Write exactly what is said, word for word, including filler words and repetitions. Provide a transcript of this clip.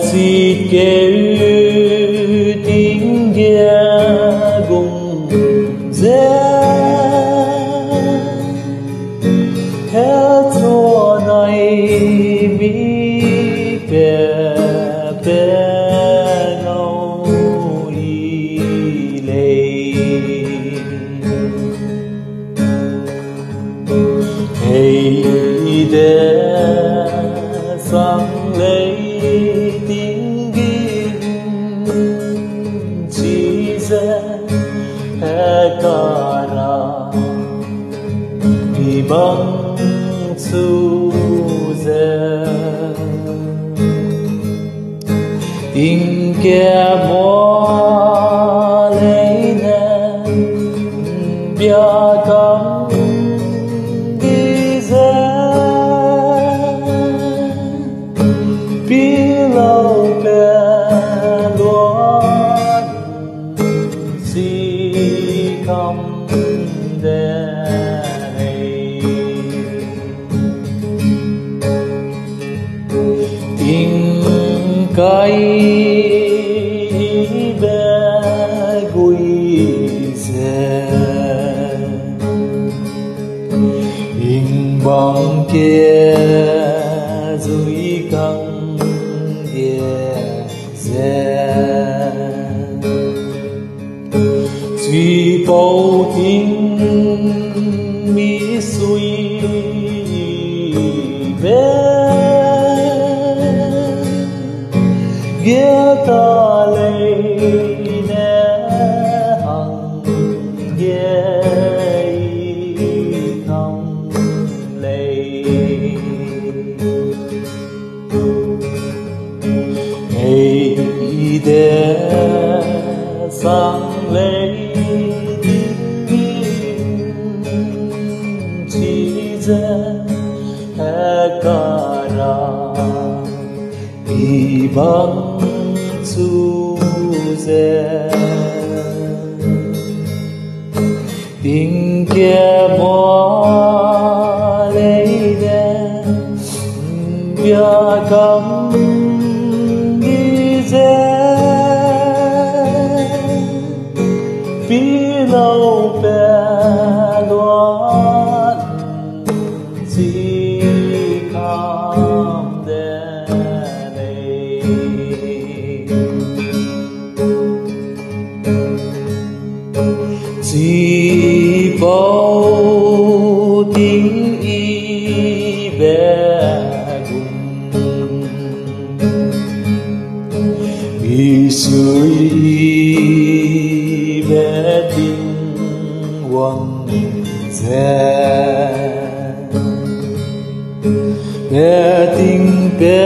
Chikeu tingge gum ze, hechua nai mi pe, pe ngau i lei. Hei de sang lei tinggîm, chize hekara i bang chu ze. Tingkemua leine ’mbia kam di ze, pi lau pe luan si kam de lei. Tingkai be gui ze, hingbang ke zui kangge ze, chipau ting misui be ge ta leine hangge i kam lei. Hei de sang lei chize hekara i bang chu ze. Tingkemua leine ’mbia kam di ze, pi lau pe luan si kam de lei. Chipau ting i be gum, misui i be ting wang ze, pe ting pe